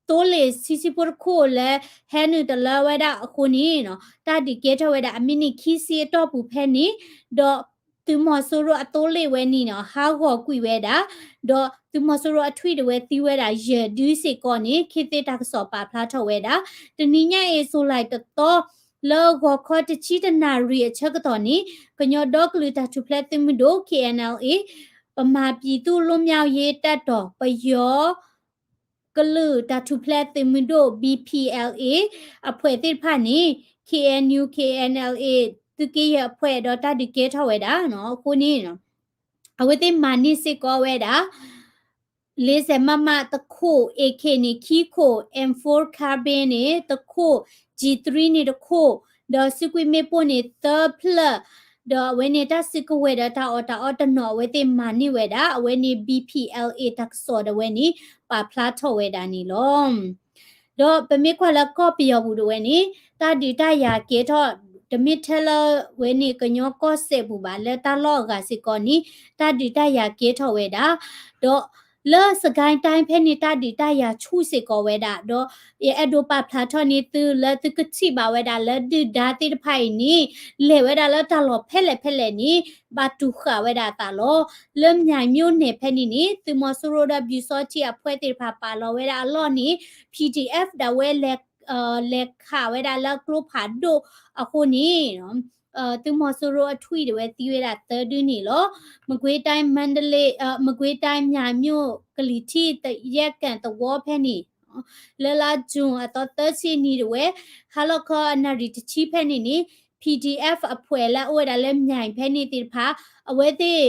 သိလ့ၣ်ဆံဆံဖိတခိၣ်လၢဟဲနုာ်တလၢဝဲဒၣ်အဃိန့ၣ်နီၤ တၢ်ဒုးကဲထီၣ်ဝဲဒၣ်အမံးနံးခံဆံအတီၢ်ပူၤဖဲန့ၣ် ဒီးသုးမီၤစိရိၤအသိလ့ၣ်ဝဲန့ၣ်နီၤ ဟးဂီၤကွံာ်ဝဲဒၣ် ဒီးသုးမီၤစိရိၤအထွံၣ်ဒၣ်ဝဲသံဝဲဒၣ်ယဲၢ်ဒုစ့ၢ်ကီးန့ၣ် ခ့သ့တၢ်ကစီၣ်ပာ်ဖျါထီၣ်ဝဲဒၣ် တနံၤညါအံၤ ကၠူလဲတသီ လၢဂီၤခီတဆံတနၣ်ရံၣ်အဆၢကတီၢ်န့ၣ် ကညီဒီကလုာ်တၢ်ထူၣ်ဖျဲးသုးမုၢ်ဒိၣ် KNLA ဗမာပြည်သူ့လွတ်မြောက်ရေးတပ်တော် ပယီၤ ကလုာ်တၢ်ထူၣ်ဖျဲးသုးမုၢ်ဒိၣ် BPLA အဖွဲ့သ့ၣ်တဖၣ်န့ၣ် KNU KNLA သုးက့ယဲၢ်အဖွဲ့ဒီးတၢ်ဒုးကဲထီၣ်ဝဲဒၣ်နီၤ အဃိန့ၣ် အဝဲသ့ၣ်မၤန့ၢ်စ့ၢ်ကီးဝဲဒၣ် လေးဆယ်မမ တခိၣ်, AK န့ၣ် ခံခိၣ်, M four carbine န့ၣ် တခိၣ်, G three န့ၣ် တခိၣ်, ဒီးစုကွံာ်မ့ၣ်ပိၢ်န့ၣ် သၢဖျၢၣ်, ဒီးအဝဲန့ၣ်တၢ်စုကဝဲၤဒီးတၢ်အီၣ်တၢ်အီတနီၤ အဝဲသ့ၣ်မၤန့ၢ်ဝဲဒၣ် အဝဲန့ၣ် BPLA တၢ်ကစီၣ်ဒၣ်ဝဲန့ၣ် ပာ်ဖျါထီၣ်ဝဲဒၣ်န့ၣ်လီၤ. ဒီးပမ့ၢ်ကွၢ်လၢကီၢ်ပယီၤပူၤဒၣ်ဝဲန့ၣ် တၢ်ဒုးတၢ်ယၤကဲထီၣ် တမ့ၢ်ထဲလၢဝဲန့ၣ်ကညီကီၢ်စဲၣ်ပူၤဘၣ် လၢတၢ်လီၢ်အဂၤစ့ၢ်ကီးန့ၣ် တၢ်ဒုးတၢ်ယၤကဲထီၣ်ဝဲဒၣ်, ဒီးလၢစကဲတၢ်ဖဲန့ၣ် တၢ်ဒုးတၢ်ယၤဆူၣ်စ့ၢ်ကီးဝဲဒၣ်, ဒီးယအဲၣ်ဒိးပာ်ဖျါထီၣ်န့ၢ်သုလၢသုကထံၣ်ဘၣ်ဝဲဒၣ်လၢဒုၣ်ဒါသ့ၣ်တဖၣ်အံၤန့ၣ် လဲၤဝဲဒၣ်လၢတၢ်လီၢ်ဖဲလဲၣ်ဖဲလဲၣ်န့ၣ် ဘၣ်တူၢ်ဃာ်ဝဲဒၣ်အသးလီၤ. လၢ မြၢၣ် မြို့နယ် ဖဲန့ၣ်န့ၣ် သုးမီၤစိရိၤဒီးပျူစောထီးအဖှဲသ့ၣ်တဖၣ်ပာ်လီၤဝဲဒၣ်အလီၢ်န့ၣ် PDF ဒၣ်ဝဲလဲၤ လဲၤခးဝဲဒၣ်လၢကျိဖးဒိၣ်အဃိန့ၣ် သုးမီၤစိရိၤအထွံၣ်ဒၣ်ဝဲသံဝဲဒၣ်သၢဒုန့ၣ်လီၤ. မကွေးတိုင်း မန္တလေး မကွေးတိုင်း မြၢၣ်မြို့ ကလံၤထံး သယဲၢ်ကၣ်သဝီဖဲန့ၣ် လၢလါ June အသီသၢဆံနံၤဒၣ်ဝဲ ဟါလီၤခီအနၣ်ရံၣ်တဆံဖဲန့ၣ်န့ၣ် PDF အဖှဲလၢအအိၣ်ဝဲဒၣ်လၢ မြၢၣ် ဖဲန့ၣ်သ့ၣ်တဖၣ် အဝဲသ့ၣ်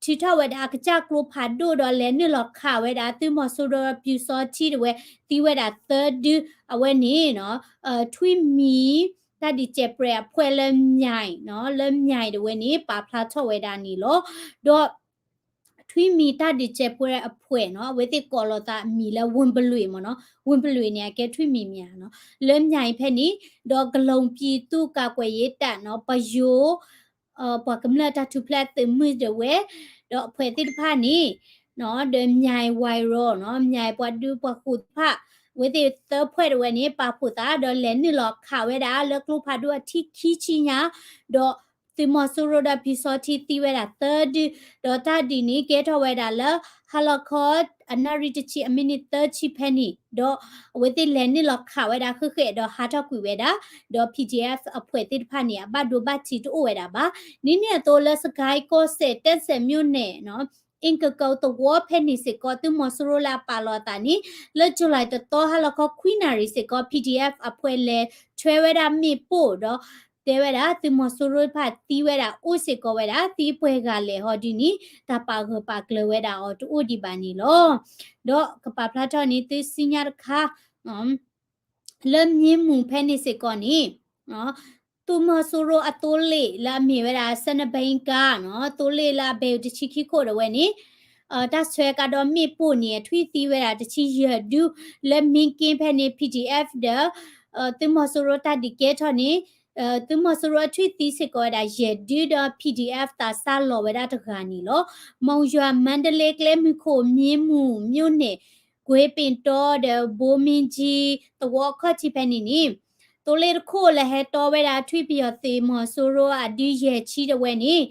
ထုးထီၣ်ဝဲဒၣ်အကစၢ်ကျိဖးဒိၣ်ဒီးလဲၤနုာ်လီၤခးဝဲဒၣ် သုးမီၤစိရိၤပျူစောထီးဒၣ်ဝဲ သံဝဲဒၣ်သၢဒု အဝဲန့ၣ် ထွံၣ်မံၤ တၢ်ဒုးစဲးပြဲးအဖှဲလၢ မြၢၣ် လၢ မြၢၣ် ဒၣ်ဝဲန့ၣ် ပာ်ဖျါထီၣ်ဝဲဒၣ်န့ၣ်လီၤ. ဒီး ထွံၣ်မံၤတၢ်ဒုးစဲးပြဲးအဖှဲနီၤ အဝဲသ့ၣ်ကိးလီၤသးအမံၤလၢ ဝ့ၢ်ပလွံၢ် မ့ၢ်နီၤ ဝ့ၢ်ပလွံၢ်န့ၣ် အကဲထွံၣ်မံၤမ့ၢ်ဧါနီၤ လၢ မြၢၣ် ဖဲန့ၣ် ဒီးကလီပံသူကးကွဲးယ့တၢ်နီၤ ပယိၤ ပှၤကမျၢၢ်တၢ်ထူၣ်ဖျဲးသုးမုၢ်ဒၣ်ဝဲ ဒီးအဖှဲသ့ၣ်တဖၣ်န့ၣ် ဒီး မြၢၣ် ဝဲရီၤ နီၤ မြၢၣ် ပှၤဒူပှၤဃိၤသ့ၣ်တဖၣ် အဝဲသ့ၣ်သၢဖှဲဒၣ်ဝဲန့ၣ် ပာ်ဖှိၣ်သး ဒီးလဲၤနုာ်လီၤခးဝဲဒၣ်လၢကျိဖးဒိၣ်အထံၣ်ခံဆံညါ ဒီး သုးမီၤစိရိၤဒီးပျူစောထီးသံဝဲဒၣ်သၢဒု ဒီးတၢ်ဒုးန့ၣ်ကဲထီၣ်ဝဲဒၣ်လၢ ဟါလီၤခီ အနၣ်ရံၣ်တဆံအမံးနံးသၢဆံဖဲန့ၣ် ဒီးအဝဲသ့ၣ်လဲၤနုာ်လီၤခးဝဲဒၣ်ဃဲးဃဲးဒီးဟးထီၣ်ကွံာ်ဝဲဒၣ် ဒီး PDF အဖှဲသ့ၣ်တဖၣ်န့ၣ် အဘၣ်ဒိဘၣ်ထံးတအိၣ်ဝဲဒၣ်ဘၣ်. ဒ်န့ၣ်အသိးလၢ စစ်ကိုင်း ကီၢ်စဲၣ် တၢ်စဲး မြို့နယ် နီၤ အ့ၣ်ကကိသဝီဖဲန့ၣ်စ့ၢ်ကီး သုးမီၤစိရိၤလၢအပာ်လီၤအသးန့ၣ် လၢ July တသီ ဟါလီၤခီခွံနၣ်ရံၣ်စ့ၢ်ကီး PDF အဖှဲလဲၤထွဲဝဲဒၣ်မ့ၣ်ပိၢ်ဒီး တဲဝဲဒၣ် သုးမီၤစိရိၤတဖၣ်သံဝဲဒၣ်အိၣ်စ့ၢ်ကီးဝဲဒၣ် သံပှဲၤဂၤလဲၣ်ဟီဒ်န့ၣ် တၢ်ပာ်ဂၢၢ်ပာ်ကျၢၤဝဲဒၣ်အီၤတအိၣ်ဒံးဘၣ်န့ၣ်လီၤ. ဒီးကပာ်ဖျါထီၣ်န့ၣ် သုစံညါတခါ လၢ မြင်းမူ ဖဲန့ၣ်စ့ၢ်ကီးန့ၣ် သုးမီၤစိရိၤအသိလ့ၣ်လၢအမ့ၢ်ဝဲဒၣ် စဲနဘဲကါ နီၤ သိလ့ၣ်လၢအဘဲးအူတဆံခံခိၣ်ဒၣ်ဝဲန့ၣ် တၢ်ဆှၢကဒီးမ့ၣ်ပိၢ်န့ၣ် အထွံၣ်သံဝဲဒၣ်တဆံယဲၢ်ဒု လၢ မင်းကင်း ဖဲန့ၣ် PDF ဒီး သုးမီၤစိရိၤတၢ်ဒုးကဲထီၣ်န့ၣ် သုးမီၤစိရိၤအထွံၣ်သံစ့ၢ်ကီးဝဲဒၣ်ယဲၢ်ဒုဒီး PDF သးစၢ်လီၤဝဲဒၣ်တဂၤန့ၣ်လီၤ. မုံရွာ မန္တလေး ကျဲမုၢ်ခိၣ် မြင်းမူ မြို့နယ် ကွ့ပ့ၣ်တီဒီး ဘိမ့ကၠံ သဝီအခီၣ်ထံးဖဲန့ၣ်န့ၣ် သိလ့ၣ်တခိၣ်လၢဟဲတီဝဲဒၣ်ထွံၣ်ပယီၤသုးမီၤစိရိၤအဒုယဲၢ်ဆံဒၣ်ဝဲန့ၣ်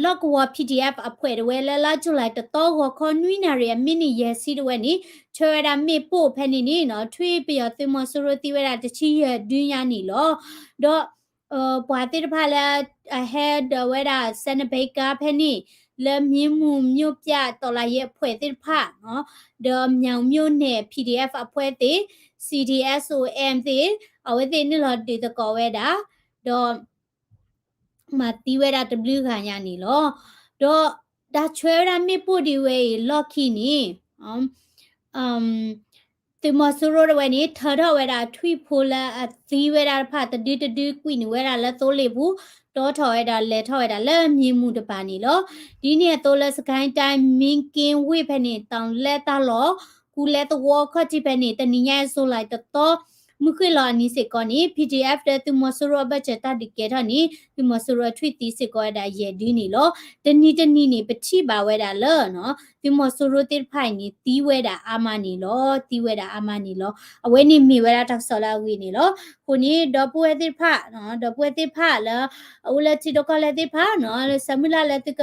လီၢ်ကဝီၤ PDF အဖှဲဒၣ်ဝဲလၢလါ July တသီ ဂီၤခီနွံနၣ်ရံၣ်အမံးနံးယဲၢ်ဆံဒၣ်ဝဲန့ၣ် ထွဲဝဲဒၣ်မ့ၣ်ပိၢ်ဖဲန့ၣ်န့ၣ် ထွံၣ်ပယီၤသုးမီၤစိရိၤသံဝဲဒၣ်တဆံယဲၢ်ဒုညါန့ၣ်လီၤ. ဒီး ပှၤသ့ၣ်တဖၣ်လၢ အဟဲဒၢးဝဲဒၣ် စဲနဘဲကါ ဖဲန့ၣ် လၢ မြင်းမူ မြို့ပြ တော်လှန်ရေးအဖွဲ့ သ့ၣ်တဖၣ် ဒီး မြောင်မြို့နယ် PDF အဖွဲ့သ့ၣ် CDSOM သ့ၣ် အဝဲသ့ၣ်နုာ်လီၤဒုးသကိးဝဲဒၣ် ဒီး မၤသံဝဲဒၣ်တဘျုးဂၤညါန့ၣ်လီၤ. ဒီးတၢ်ဆှၢဝဲဒၣ်မ့ၣ်ပိၢ်ဒၣ်ဝဲအံၤလီၢ်ခံန့ၣ် သုးမီၤစိရိၤဒၣ်ဝဲန့ၣ် ထၢထီၣ်ဝဲဒၣ်ထွံၣ်ဖိလၢအသံဝဲဒၣ်တဖၣ်တဒုတဒုကွံာ်န့ၢ်ဝဲဒၣ်လၢသိလ့ၣ်ပူၤ တီထီၣ်ဝဲဒၣ်လဲၤထီၣ်ဝဲဒၣ်လၢ မြင်းမူ တပၤန့ၣ်လီၤ. ဒ်န့ၣ်အသိးလၢ စစ်ကိုင်းတိုင်း မင်းကင်းဝ့ၢ် ဖဲန့ၣ် တီၤလဲတၢ်လီၢ် ကူလဲသဝီအခီၣ်ထံးဖဲန့ၣ် တနံၤညါ July တသီ မုၢ်ဃ့ၢ်လီၤအနံၤစ့ၢ်ကီးန့ၣ် PDF ဒီးသုးမီၤစိရိၤအဘၢၣ်စၢၤတၢ်ဒုးကဲထီၣ်န့ၣ် သုးမီၤစိရိၤထွံၣ်သံစ့ၢ်ကီးဝဲဒၣ်ယဲၢ်ဒုန့ၣ်လီၤ. တနံၤတနံၤန့ၣ် ပထံၣ်ဘၣ်ဝဲဒၣ်လၢ သုးမီၤစိရိၤသ့ၣ်တဖၣ်အံၤန့ၣ် သံဝဲဒၣ်အါမးန့ၣ်လီၤ. သံဝဲဒၣ်အါမးန့ၣ်လီၤ. အဝဲန့ၣ်မ့ၢ်ဝဲဒၣ်တၢ်ကစီၣ်လၢအဂ့ၤန့ၣ်လီၤ. အဃိန့ၣ် ဒီပုၢ်ဝဲၢ်သ့ၣ်တဖၣ် ဒီပုၢ်ဝဲၢ်သ့ၣ်တဖၣ်လၢ အအိၣ်လၢထံဒိၣ်ကီၢ်လဲၢ်သ့ၣ်တဖၣ်နီၤ လၢဆၢမုၢ်လၢ်လၢသုက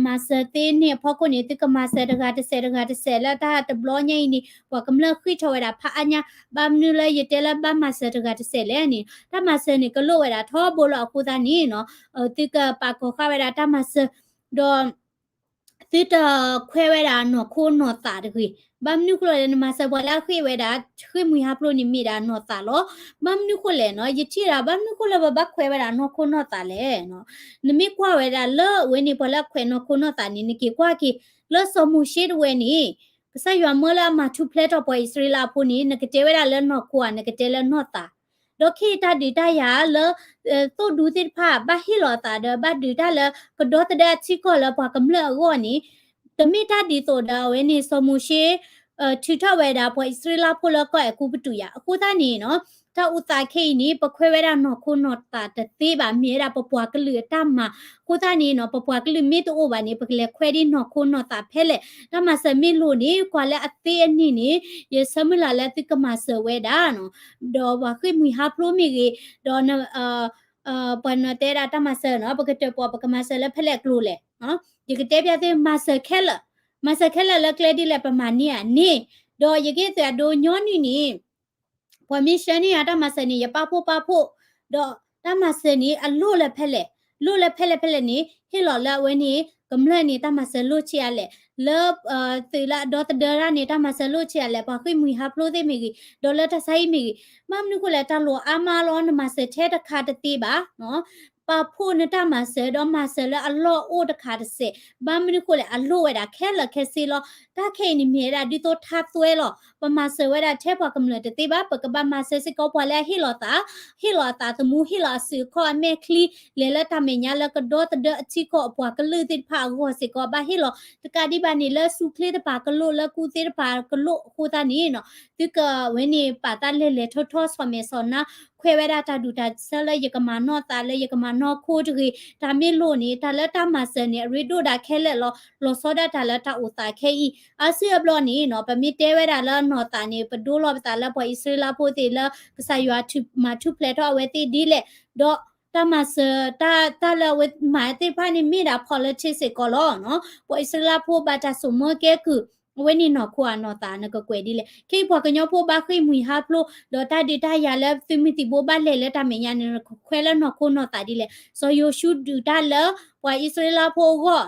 မၤစၢၤသ့န့ၣ်အဖီခိၣ်န့ၣ် သုကမၤစၢၤတဂၤတစဲးတဂၤတစဲးလၢတၢ်တဘျီညါအံၤန့ၣ် ပှၤကမျၢၢ်ဃ့ၢ်ထီၣ်ဝဲဒၣ်ဖးအါညါ ဘၣ်မနုၤလၢယတဲလၢဘၣ်မၤစၢၤတဂၤတစဲးလဲၣ်န့ၣ် တၢ်မၤစၢၤန့ၣ် ကလိၣ်ဝဲဒၣ်ထီဘိလီၤအဃိသတးန့ၣ်နီၤ သုကပာ်ကီၤဃာ်ဝဲဒၣ်တၢ်မၤစၢၤ ဒီး သုတခွဲးဝဲဒၣ်နီၢ်ခိနီၢ်သးတဂ့ၤ. ဘၣ်မနုၤဃိလဲၣ် နမၤစၢၤပှၤလၢအဃ့ၢ်ဝဲဒၣ် ဃ့ၢ်မှံဟးဖျိးန့ၣ်မ့ၢ်ဒၣ်နီၢ်သးလီၤ. ဘၣ်မနုၤဃိလဲၣ်နီၤ ယထံၣ်ဒၣ် ဘၣ်မနုၤဃိလၢပဘၣ်ခွဲးဝဲဒၣ်နီၢ်ခိနီၢ်သးလဲၣ်နီၤ. နမ့ၢ်ကွၢ်ဝဲဒၣ်လၢအဝဲန့ၣ် ပှၤလၢအခွဲးနီၢ်ခိနီၢ်သးန့ၣ် နက့ၤကွၢ်က့ၤ လၢစီၤမိၤၡ့တဝဲန့ၣ် ကစၢ်ယွၤမၢလၢအမၤထူၣ်ဖျဲးထီၣ်ပှၤအံၣ်စရ့လးဖိန့ၣ် နကတဲဝဲဒၣ်လၢနီၢ်ခိဧါ နကတဲလၢနီၢ်သး ဒီးခဲအံၤတၢ်ဒုးတၢ်ယၤလၢ သိၣ်ဒူသ့ၣ်တဖၣ် ဘၣ်ဟ့ၣ်လီၤအသးဒီး ဘၣ်ဒုးတၢ်လၢကဒီသဒၢအထံကီၢ်လၢပှၤကမျၢၢ်အဂီၢ်န့ၣ် တမ့ၢ်တၢ်ဒ်သိးဒီးအဝဲန့ၣ် စီၤမိၤၡ့ ထုးထီၣ်ဝဲဒၣ်ပှၤအံၣ်စရ့လးဖိလၢကီၢ်အဲၤကူပတူးယၤ အဃိသတးန့ၣ်နီၤ တၢ်အိၣ်သးခဲအံၤန့ၣ် ပခွဲးဝဲဒၣ်နီၢ်ခိနီၢ်သးတသ့ဘၣ်, မ့ၢ်ဝဲဒၣ်ပပှၤကလုာ်အတၢ်မၤ. အဃိသတးန့ၣ်နီၤ ပပှၤကလုာ်မ့ၢ်တအိၣ်ဘၣ်န့ၣ် ပကလဲၤခွဲးဒ်နီၢ်ခိနီၢ်သးဖဲလဲၣ်. တၢ်မၤစၢၤမ့ၢ်လိၣ်န့ၣ် ကွၢ်လၢအသ့အန့ၣ်န့ၣ် ယဆၢမုၢ်လၢ်လၢသုကမၤစၢၤဝဲဒၣ်နီၤ, ဒီးပှၤဃ့ၢ်မှံဟးဖျိးမ့ၢ်ဂ့ၤ, ဒီး ပှၤနီၤတဲဒၣ်တၢ်မၤစၢၤနီၤ ပကတၢၣ်ပီၣ် ပကမၤစၢၤလၢဖဲလဲၣ်ကျိၤလဲၣ်. ယကတဲပျးသု မၤစၢၤခဲလၢာ်, မၤစၢၤခဲလၢာ်လၢကျဲဒ်လဲၣ် ပမၤန့ၢ်ဧါန့ၣ်, ဒီးယကဟ့ၣ်သုးအဒိ ညီနုၢ်န့ၣ် ပှၤမ့ၢ်ဆှၢန့ၢ်ယၤတၢ်မၤစၢၤန့ၣ် ယပာ်ဖှိၣ်ပာ်ဖှိၣ်, ဒီးတၢ်မၤစၢၤန့ၣ် အလိၣ်လၢဖဲလဲၣ်, လိၣ်လၢဖဲလဲၣ်ဖဲလဲၣ်န့ၣ် ဟ့ၣ်လီၤလၢအဝဲန့ၣ် ကမျၢၢ်န့ၣ် တၢ်မၤစၢၤလိၣ်ဆံးအါလဲၣ်, လၢ သုးလၢအဒီသဒၢတၢ်န့ၣ် တၢ်မၤစၢၤလိၣ်ဆံးအါလဲၣ်, ပှၤဃ့ၢ်မှံဟးဖျိးသ့ၣ်မ့ၢ်ဂ့ၤ, ဒီးလၢတၢ်ဆါဟံၣ်မ့ၢ်ဂ့ၤ, ဘၣ်မနုၤဃိလဲၣ် တၢ်လိၣ်အါမးလီၤ နမၤစၢၤထဲတခါတသ့ဘၣ် ပာ်ဖှိၣ်နတၢ်မၤစၢၤ ဒီးမၤစၢၤလၢအလီၢ်အိၣ်တခါတစဲး, ဘၣ်မနုၤဃိလဲၣ် အလိၣ်ဝဲဒၣ်ခဲလၢာ်ခဲဆ့လီၤ. တၢ်ခဲအံၤန့ၣ်မ့ၢ်ဝဲဒၣ်ဒ်သိးထါသွဲလီၤ. ပမၤစၢၤဝဲဒၣ်ထဲပှၤကမျၢၢ်တသ့ဘၣ်, ပကဘၣ်မၤစၢၤစ့ၢ်ကီးပှၤလၢအဟ့ၣ်လီၤသး, ဟ့ၣ်လီၤအသးသမူ, ဟ့ၣ်လီၤအစုအခီၣ်အမဲာ်ချံ, လဲၤလၢတၢ်မဲာ်ညါလၢကဒီသဒၢအထံကီၢ်အပှၤကလုာ်သ့ၣ်တဖၣ်အဂီၢ်စ့ၢ်ကီး ဘၣ်ဟ့ၣ်လီၤ. တကးဒံးဘၣ်န့ၣ် လၢဆူၣ်ချ့တပၤကလိၣ်, လၢကူၣ်သ့တပၤကလိၣ်အဃိသတးန့ၣ်နီၤ သုကဝဲန့ၣ် ပာ်သးလဲၤလဲၤထီၣ်ထီၣ်ဆီၣ်မဲာ်ဆီၣ်နါ, ခွဲးဝဲဒၣ်တၢ်ဒူၣ်တၢ်ဆၢလၢယကမၤနီၢ်သး လၢယကမၤနီၢ်ခိတဂ့ၤ, တၢ်မ့ၢ်လိၣ်န့ၣ် တၢ်လၢတၢ်မၤစၢၤန့ၣ် အရ့ဒိၣ်ဒၣ်ခဲလၢာ်လီၤ. လီၤဆီဒၣ်တၢ်လၢတၢ်အိၣ်သးခဲအံၤ အါစုအါဘျီန့ၣ်နီၤ ပမ့ၢ်တဲဝဲဒၣ်လၢနီၢ်သးန့ၣ် ပဒိလီၤပသးလၢပှၤအံၣ်စရ့လးဖိသ့ၣ်လၢ ကစၢ်ယွၤမၤထူၣ်ဖျဲးထီၣ်အဝဲသ့ၣ်ဒ်လဲၣ်, ဒီးတၢ်မၤစၢၤ တၢ်လၢအဝဲမၤသ့ၣ်တဖၣ်န့ၣ် မ့ၢ်ဒၣ် politics စ့ၢ်ကီးလီၤ. ပှၤအံၣ်စရ့လးဖိဘၣ်တၢ်စိာ်မၢကဲကုၢ်, အဝဲန့ၣ်နီၢ်ခိအနီၢ်သး နကကွဲးဒ်လဲၣ်. ခဲအံၤပှၤကညီဖိဘၣ်ဃ့ၢ်မှံဟးဖျိး ဒီးတၢ်ဒုးတၢ်ယၤလၢသုးမုၢ်သံၣ်ဘိဘၣ်လဲၤလၢတၢ်မဲာ်ညါန့ၣ် နကခွဲးလၢနီၢ်ခိနီၢ်သးဒ်လဲၣ်. စီၤယိၤၡူဒုးတၢ်လၢပှၤအံၣ်စရ့လးဖိအဂီၢ်,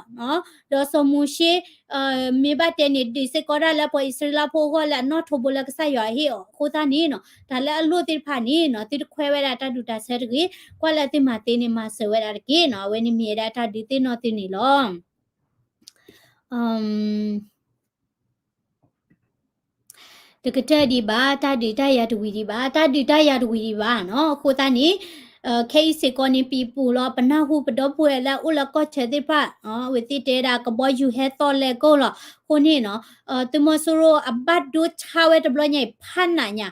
ဒီးစီၤမိၤၡ့ မ့ၢ်ဘၣ်တဲန့ၣ် ဒုးစ့ၢ်ကီးတၢ်လၢပှၤအံၣ်စရ့လးဖိအဂီၢ်လၢအနီၣ်ထိးဘိလၢကစၢ်ယွၤအဟ့ၣ်အီၤအဃိသတးန့ၣ်နီၤ တၢ်လၢအလိၣ်သ့ၣ်တဖၣ်န့ၣ်နီၤ သုတခွဲးဝဲဒၣ်တၢ်ဒူၣ်တၢ်ဆၢတဂ့ၤ, ကွၢ်လၢသုမၤသ့န့ၣ် မၤစၢၤဝဲဒၣ်တက့ၢ်နီၤ. အဝဲန့ၣ်မ့ၢ်ဝဲဒၣ်တၢ်ဒုးသ့ၣ်နီၣ်သုန့ၣ်လီၤ. တကတၢၢ်ဒံးဘၣ်, တၢ်ဒုးတၢ်ယၤတဝံၤဒံးဘၣ်, တၢ်ဒုးတၢ်ယၤတဝံၤဒံးဘၣ်နီၤ. အဃိသတးန့ၣ် ခဲအံၤစ့ၢ်ကီးန့ၣ် ပံၤပူၤလီၤ ပနၢ်ဟူပဒီပုၢ်ဝဲၢ်လၢအအိၣ်လၢကီၢ်ဆၢသ့ၣ်တဖၣ် အဝဲသ့ၣ်တဲဒၣ်ကဘီယူၤဟဲသီၣ်လဲကိၢ်လီၤ. အဃိန့ၣ်နီၤ သုးမီၤစိရိၤအဘၣ်ဒိဆါဝဲတဘျီညါအံၤ ဖးနးညါ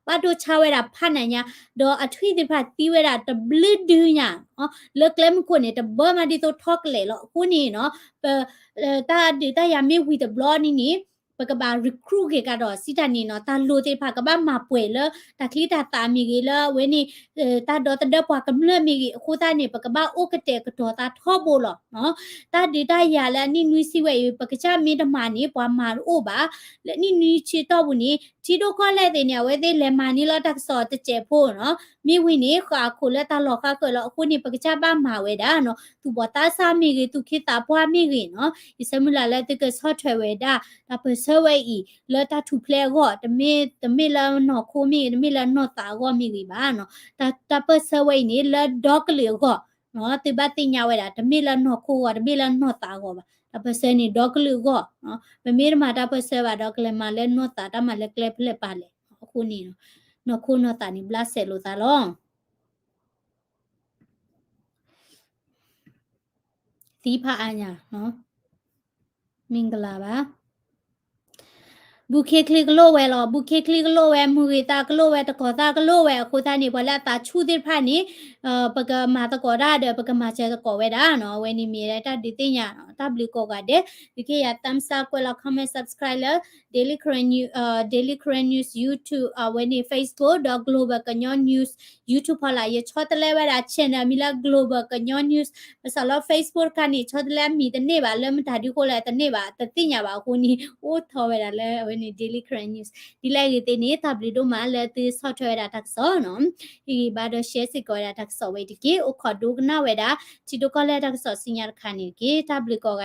ဘၣ်ဒိဆါဝဲဒၣ်ဖးနးညါ, ဒီးအထွံၣ်သ့ၣ်တဖၣ်သံဝဲဒၣ်တဘျုးဒုညါ, လၢကျဲမုၢ်ခိၣ်န့ၣ် တဘၢမးဒ်သိးထီကလဲာ်လီၤ. အဃိန့ၣ်နီၤ ပ တၢ်ဒုးတၢ်ယၤမ့ၢ်ဝံၤတဘျီန့ၣ်န့ၣ် ပကဘၣ် recruit က့ၤကဒီးစံးတၢ်န့ၣ်နီၤ တၢ်လိၤသ့ၣ်တဖၣ် ကဘၣ်မၤပှဲၤလၢတၢ်ချံတၢ်သၣ်မ့ၢ်ဂ့ၤ လၢအဝဲန့ၣ် တၢ်ဒီသဒၢပှၤကမျၢၢ်မ့ၢ်ဂ့ၤ အဃိသတးန့ၣ် ပကဘၣ်အိၣ်ကတဲာ်ကတီၤသးထီဘိလီၤ. တၢ်ဒုးတၢ်ယၤလၢအနံၣ်နွံဆံဝဲအံၤ ပကစၢ်မ့ၢ်တမၤန့ၣ် ပှၤမၤတအိၣ်ဘၣ်. လၢနံၣ်နွံဆံတီၢ်ပူၤန့ၣ် ထံဒိၣ်ကီၢ်လဲၢ်သ့ၣ်န့ၣ် အဝဲသ့ၣ်လဲၤမၤန့ၢ်လီၤတၢ်ကစီၣ်တစဲးဖိနီၤ မ့ၢ်ဝံၤန့ၣ် ဃၣ်အခိၣ်လၢတၢ်လီၤဃါဃၢၤလီၤ. အဃိန့ၣ် ပကစၢ်ဘၣ်မၤဝဲဒၣ်နီၤ သူၣ်ဘီၣ်သးစၢ်မ့ၢ်ဂ့ၤ သူၣ်က့သးပှၢ်မ့ၢ်ဂ့ၤနီၤ ယဆၢမုၢ်လၢ်လၢသုကဆီၣ်ထွဲဝဲဒၣ် တၢ်ပၢၢ်ဆၢဝဲအံၤ လၢတၢ်ထူၣ်ဖျဲးအဂီၢ် တမ့ၢ် တမ့ၢ်လၢနီၢ်ခိမ့ၢ်ဂ့ၤ တမ့ၢ်လၢနီၢ်သးအဂီၢ်မ့ၢ်ဂ့ၤဘၣ်နီၤ တၢ် တၢ်ပၢၢ်ဆၢဝဲအံၤန့ၣ် လၢဒီကလုာ်အဂီၢ် သုဘၣ်သ့ၣ်ညါဝဲဒၣ် တမ့ၢ်လၢနီၢ်ခိအဂီၢ် တမ့ၢ်လၢနီၢ်သးအဂီၢ်ဘၣ် တၢ်ပၢၢ်ဆၢန့ၣ် ဒီကလုာ်အဂီၢ် ပမ့ၢ်တမၤတၢ်ပၢၢ်ဆၢဘၣ်ဒီး ကလဲၤမၤလၢနီၢ်သးတၢ်မၤလၢကျဲဖဲလဲၣ်ပာ်လဲၣ် အဃိန့ၣ် နီၢ်ခိနီၢ်သးန့ၣ် ဘျါစဲးလိာ်သးလီၤ သံဖးအါညါ မ့ၢ်ကလၤဘၣ် ဘူးခ့ချံကလိၣ်ဝဲလီၤ ဘူးခ့ချံကလိၣ်ဝဲ မုၢ်ဂ့ၤသးကလိၣ်ဝဲ တကီၤသးကလိၣ်ဝဲ အဃိသတးန့ၣ် ပှၤလၢအသးဆူၣ်သ့ၣ်တဖၣ်န့ၣ် ပကမၤသကိးတၢ်ဒီး ပကမၤစၢၤသကိးဝဲဒၣ်နီၤ အဝဲန့ၣ်မ့ၢ်ဝဲဒၣ်တၢ်ဒုးသ့ၣ်ညါ တၢ်ဘျုးကိးဂၤဒဲး သုကဟ့ၣ်ယၤ thumbs up ကွဲးလီၤ comment subscribe လၢ Daily Karen News, Daily Karen News YouTube အဝဲန့ၣ် Facebook ဒီး Global ကညီ News YouTube ဖီလာ် ယဆီတလဲဝဲဒၣ် channel မံၤလၢ Global ကညီ News ပစးလီၤ Facebook တခါန့ၣ် ဆီတလဲအမံၤတန့ၢ်ဘၣ် လၢမတၤဒုဃိလဲၣ်တန့ၢ်ဘၣ် တသ့ၣ်ညါဘၣ်အဃိန့ၣ် အိၣ်ထီၣ်ဝဲဒၣ်လၢအဝဲန့ၣ် Daily Karen News ဒ်လဲၣ်ဂ့ၤသ့ၣ်န့ၣ် တၢ်ဘျုးဒိၣ်မးလၢသုဆီၣ်ထွဲဝဲဒၣ်တၢ်ကစီၣ်နီၤ ဟ့ၣ်ဂံၢ်ဘါဒီး share စ့ၢ်ကီးဝဲဒၣ်တၢ်ကစီၣ်ဝဲအံၤတက့ၢ် အိၣ်ခိးဒိကနၣ်ဝဲဒၣ် ထံဒိၣ်ကီၢ်လဲၢ်တၢ်ကစီၣ်ဆူညါတခါန့ၣ်တက့ၢ် တၢ်ဘျုးကိးဂၤ